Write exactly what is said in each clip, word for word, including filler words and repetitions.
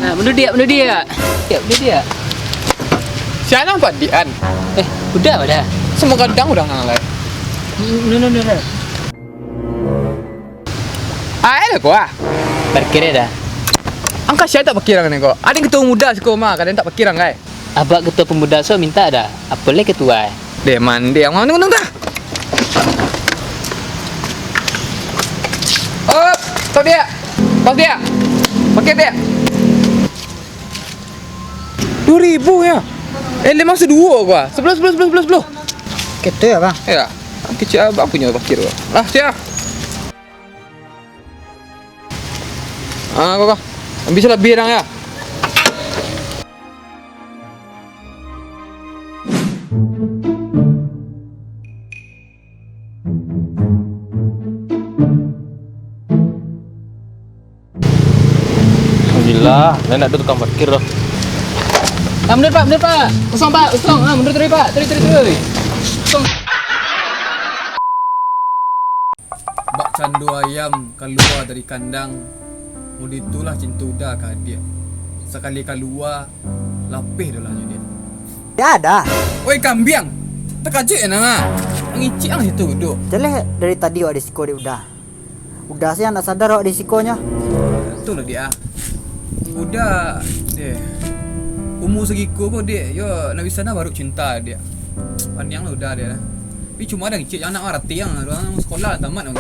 Nah, mundur diak, mundur diak. Diak, mundur diak. Sianan padian. Eh, udah, udah. Sama kadang udah ngalai. Mundur, mundur, mundur. Ah, eh, lah, kau, ah. Parkir dah. Angka siapa tak parkir angka ni, kau? Ada yang ketua muda siko mah, kadang tak parkir angka, eh. Abak ketua pemuda so minta dah. Apa leh ketua, eh? Deh, mandi. Ang, tunggu, tunggu, tunggu. Oh, stop dia. Pas dia. Pakai dia. Dua ribu ya. Eh, lima seduo gua. Sepuluh, sepuluh, sepuluh, sepuluh, sepuluh. Gitu ya, Bang? Ya. Kecil abang punya parkir gua. Lah, siap. Ah, kau, kau. Ambil salah birang ya. Alhamdulillah, lain ado tukang parkir doh. Ah, mundur, Pak, mundur, Pak. Kosong, Pak, kosong. Ah, mundur taruih, Pak. Taruih, taruih, taruih. Kosong. Bak cando ayam kalua dari kandang, model itulah cinto Uda ka adiak. Sakali kalua, lapeh doh lah nyo diak. Dah, dah. Oi, kambiang! Takajuik ya, Nang, ah. Mangicik ang situ duduak. Jaleh dari tadi awak di siko dek Uda. Uda se ndak sadar awak di sikonyo. Tu lah, Diak, ah. Uda, deh. Umur sagiko ko, Diak, yo, nak bisa nah baru cinta, Diak. Pandiang lah Uda, Diak. Tapi cuma ado ngicik, jangan nak marati ang. Urang sekolah tamat ang.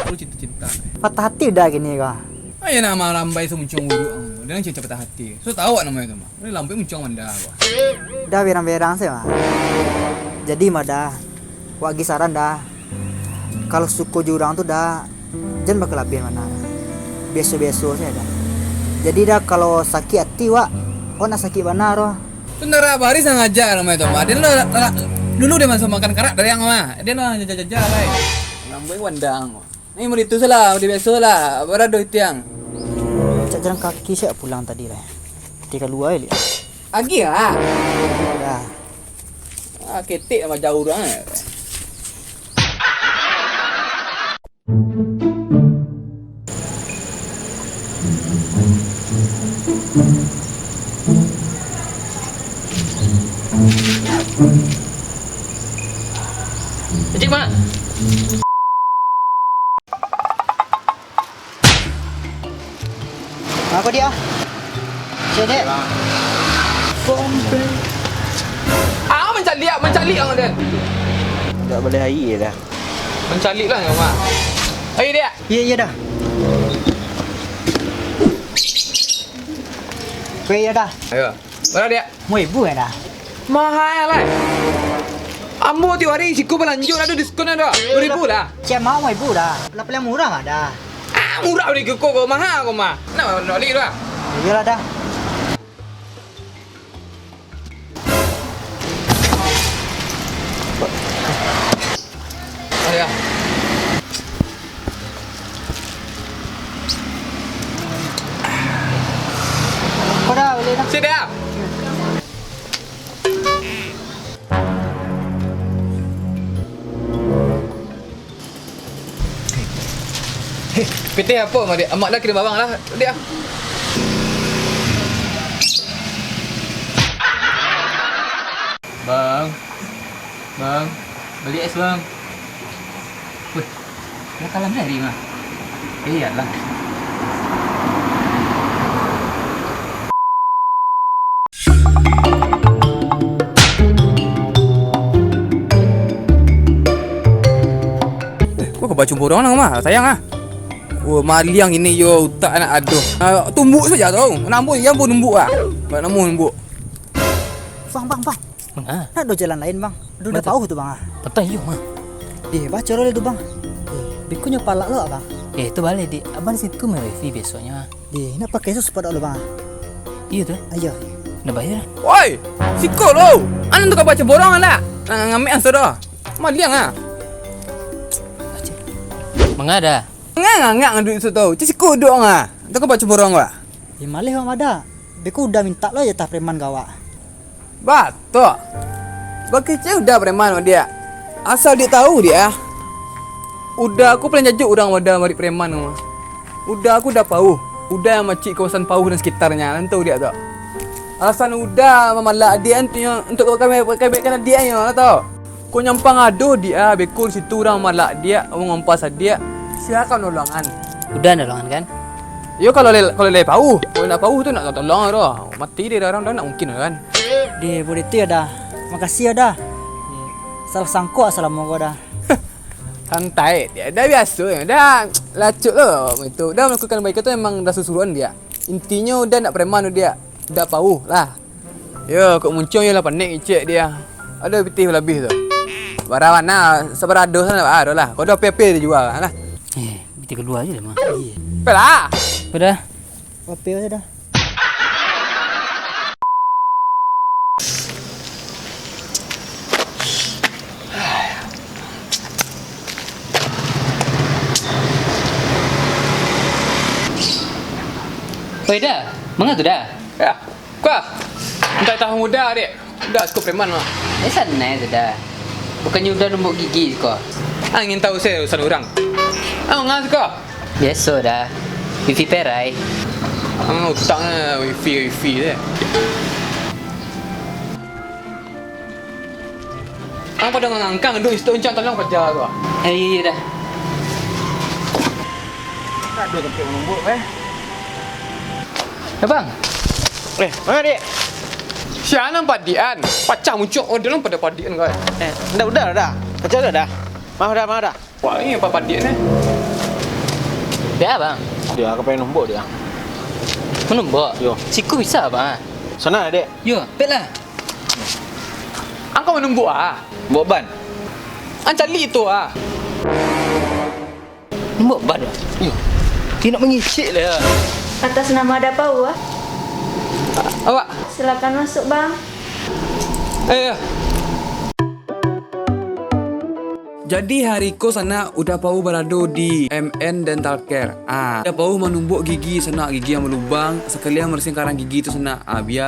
Baru cinta-cinta. Patah hati Uda kini ko. Ayo nak marambai samuncuang buruk ang. Uda nan cinta patah hati. So tahu awak namonyo tu mah. Uda lambuik muncuang manda ko. Uda berang-berang se mah. Jadi mah Da, wak agi saran Da. Kalau suko jo urang tu Da, jan bakalabiahan bana. Biaso-biaso sajo Da. Jadi Da, kalau sakik ati wak, wak nak sakik bana doh. Tu ndak bari sangaja namonyo tu mah. Dia lah, lah, dulu dia masuk makan karak dari ang mah. Dia lah jaja-jaja lai. Lambuik wandang. Ni murid tu salah, murid biaso lah. Barado itiang. Cak jalan kaki siap pulang tadi lah. Tiga dua ya. Agi lah. Dah. Ah, ketek sama jauh urang. Cik, Mak. Apo dia? Cedek. Ah, mancaliak, mancaliak ang den. Ndak boleh aia dah. Mancaliak lah, Mak. Aia, Diak. Iya, iya dah. Oke, iya dah. Ayo. Bara, Diak? Limo ribu ya dah. Maha lai. Ambo tiok ari siko balanjo ado diskon ado. Duo ribu lah. Cek mau limo ribu dah. Lah paling murah mah dah. Ah, murah di kuko ko, maha ko mah. Nak bali tu ah. Iyolah dah. Oh, ya. Kau dah boleh dah. Sini dah. Pitih apo, Mak, Diak? Amak lah kirim barang lah, Diak. Bang. Bang. Bali es, Bang. Weh, lah kalam dari, Bang. Iyolah. Eh, kok ka baco borong nang mah? Sayang ah. Wah, maliang ini yo utak anak aduh. Ah, tumbuk saja tau. Nambo yang pun numbuk ah. Banyak namo numbuk. Bang, bang, bang. Manga? Nak do jalan lain, Bang. Duh, dah pauh tu, Bang ah. Patang iyo mah. Deh, baco lah tu, Bang. Eh, bikunyo palak lo, Bang. Eh, tu baleh, Dik. Abang di situ main wifi biasonyo. Deh, nak pakai sos padak lo, Bang. Iyo tu. Ayo. Nak bayar? Woi, siko lo. Anu tu ka baco borong anda. Nak ngamek aso doh. Maliang ah. Manga dah? Ngangak ngadu itu tau. Cik siko dok ah. Tu ka baco borong ah. Eh, maleh, Bang, ada. Beko udah minta lo jatah preman gawak. Batok. Bakecek udah preman mah, Diak. Asal Diak tahu, Diak, ah. Uda ko paling jajok urang wadah marik preman ko. Uda ko Uda Pauh. Uda nan macik kawasan Pauh dan sekitarnya, nan tahu diak tu. Alasan Uda mamalak adiak tu nyo untuak kami, kami kan adiak nyo, lah tahu. Ko nyampang ado diak, beko di situ urang mamalak diak, urang mampas adiak. Silakan nolongan. Uda nolongan kan? Yo, kalau lai, kalau lai Pauh, kalau ndak Pauh tu nak tolong tu. Mati dia urang tu, ndak mungkin kan. Deh, buliah tu yo, Da. Makasih yo, Da. Salah sangko salamo ko, Da. Santai, Da. Da biaso, Da. Lacok lo itu. Da melakukan kebaikan tu memang Da suruhan dia. Intinyo Da ndak preman dia. Da Pauh lah. Yo, kok muncuang yo lah panek ngicek dia. Ado pitih labih tu. Bara mana, sabara ado sana ado lah. Kok ado apo-apo dijual lah. Eh, pitih kalua aja lah, mah. Apo lah? Uda. Apo aja dah. Oi, Da. Manga tu, Da? Ya. Kuah. Minta tahu muda, dek. Uda siko preman, mak. Eh, sanai tu, Da. Bukannyo Uda numbok gigi siko. Angin tahu se urusan urang. Ah, manga siko? Biaso, Da. Wifi perai. Ah, utaknyo wifi, wifi se. Ang pado ngangkang, duh, Mister Uncang, tolong paja tu, ah. Eh, iyo, iyo, Da. Aduh, tampek manumbuk, eh. Eh, Bang. Eh, manga, Dek? Sia nan padian? Pacah muncul, oh, dia nan pada padian, kau, eh. Eh, ndak, udah, Da. Pacah dah, Da. Maaf, Da, maaf, Da. Wah, ini apa padian, eh? Dia, Bang. Dia, aku pengen numbuk dia. Manumbuk? Yo. Siko bisa, Bang? Sana, Dek. Yo, pek lah. Angkau manumbuk, ah? Bawa ban. Ancali tu, ah. Numbuk ban, ah? Iyo. Dia nak mangicik lah, ya. Atas nama ada apa, ah? Awak. Silakan masuk, Bang. Eh, ya. Jadi, hari ko sanak Uda Pauh barado di M N Dental Care. Ah, Uda Pauh manumbuk gigi sanak, gigi yang balubang, sakalian marasiahan karang gigi tu sanak. Ah, bia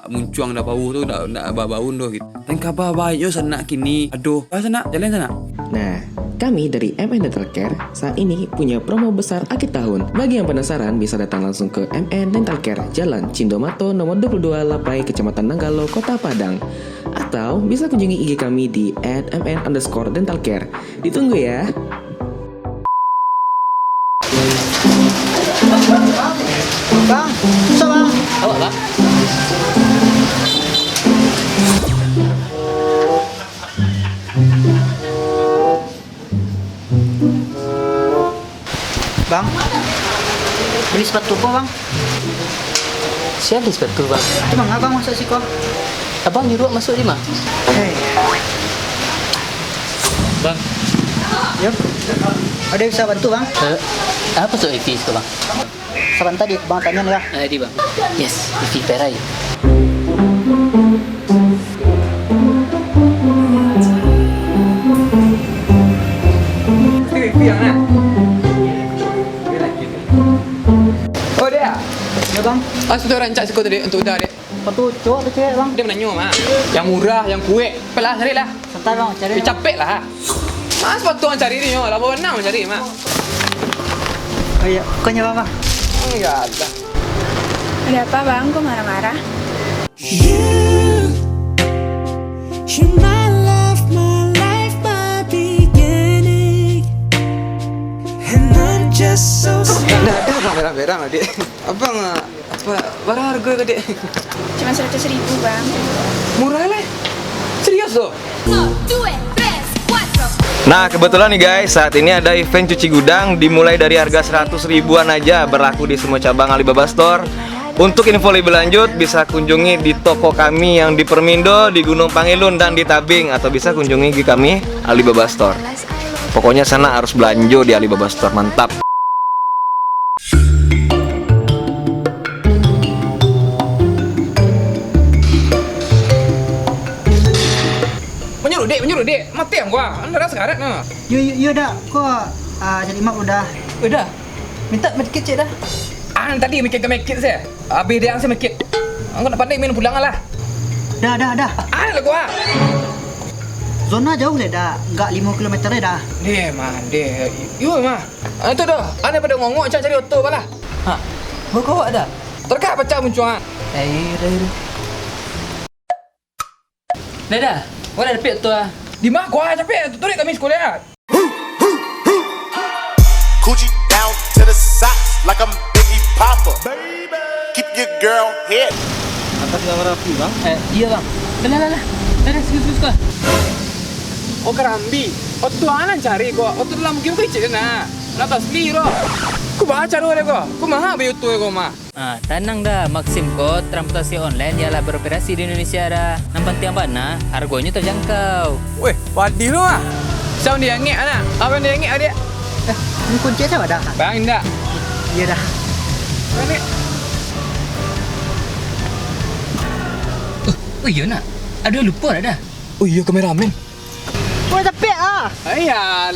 muncuang Uda Pauh tu ndak, ndak babaun doh gitu. Tangkabah baiknyo sanak kini. Aduh, ah, sanak, jalan sanak. Nah, kami dari M N Dental Care saat ini punya promo besar akhir tahun. Bagi yang penasaran, bisa datang langsung ke M N Dental Care, Jalan Cindomato nomor dua puluh dua Lapai, Kecamatan Nanggalo, Kota Padang. Atau bisa kunjungi I G kami di at M N underscore dental care. Ditunggu ya. Bang, susah, Bang. Awak, Bang. Bang, beli sepatu ko, Bang? Sia beli sepatu, Bang? Itu manga, Bang, masuk siko? Abang nyuruah masuk di ma? Hei. Bang. Yo. Ada bisa bantu, Bang? Eh, apa sok wifi siko, Bang? Sabanta, Dek, Bang tanyo lah. Ah, di, Bang. Yes, wifi perai. Oh, dia. Ya, Bang. Ah, sudah rancak siko tadi untuk Uda, Dek. Sepatu cowok atau cewek, Bang? Dia mananyo, Mak. Yang murah, yang kuek. Pelah, carilah. Santai, Bang, cari. Eh, capek lah. Mas, sepatu ang cari ni, yo. Labo banang ang cari, Mak. Oh, iya. Bukannya apa-apa. Enggak ada. Ada apa, Bang? Kok marah-marah? You, you my love, my life, my beginning. And I'm just so stuck. Dah, dah, Bang, berang-berang, Dek. Abang, ah, apa, bara harga ko, Dek? Cuma seratus ribu, Bang. Murah lah. Serius, doh? Uno, dua, tres, cuatro. Nah, kebetulan nih, guys, saat ini ada event cuci gudang dimulai dari harga seratus ribuan aja, berlaku di semua cabang Alibaba Store. Untuk info lebih lanjut, bisa kunjungi di toko kami yang di Permindo, di Gunung Pangelun, dan di Tabing, atau bisa kunjungi I G kami, Alibaba Store. Pokoknya sana harus belanjo di Alibaba Store, mantap. Manyuruh, Dek, manyuruh, Dek. Mati ang gua. Anda dah sekarat, nah. Yo, yo, yo, Da. Ko, ah, jadi mak udah. Udah. Minta medkit, cek, Da. Ah, tadi mikir ke medkit, saya. Habis dia ang saya medkit. Angku nak pandai main pulang lah. Da, Da, Da. Ah, lah gua. Zona jauah lai, Da. Agak limo kilometer lai, Da. Deh, mah, deh. Iyo, mah. Ah, itu doh. Aneh pado ngongok, cari oto balah. Ha, beko awak, Da? Tarkah pacah muncuang, ah. Eh, Da, Da. Da, Da. Awak lah dapek oto, ah. Di ma ko, ah, capek. Turuik kami sakolah, ah. Coochie down to the socks like I'm Biggie Popper. Keep your girl head. Atas gambar api, Bang. Eh, iyo, Bang. Lah, lah, lah. Lah, lah, sikit, sikit, sikit. Oh, karambia. Oto anan cari ko. Oto dalam game ko icik na. Nak tasli ro. Ko baca ro ko. Ko maha bayu tu ko mah. Ah, tanang Da, Maxim ko transportasi online yang lah beroperasi di Indonesia, Da. Nan pantiang bana, hargonyo tajangkau. Weh, padih lo ah. Saun diangek anak. Abang diangek adik. Eh, ini kunci siapa, Da? Bang, indak. Iyo, Da. Balik. Oh, oh iyo, Nak. Aduh, lupo, Da. Oh iyo, kameramen. Woi, capek ah. Ayah.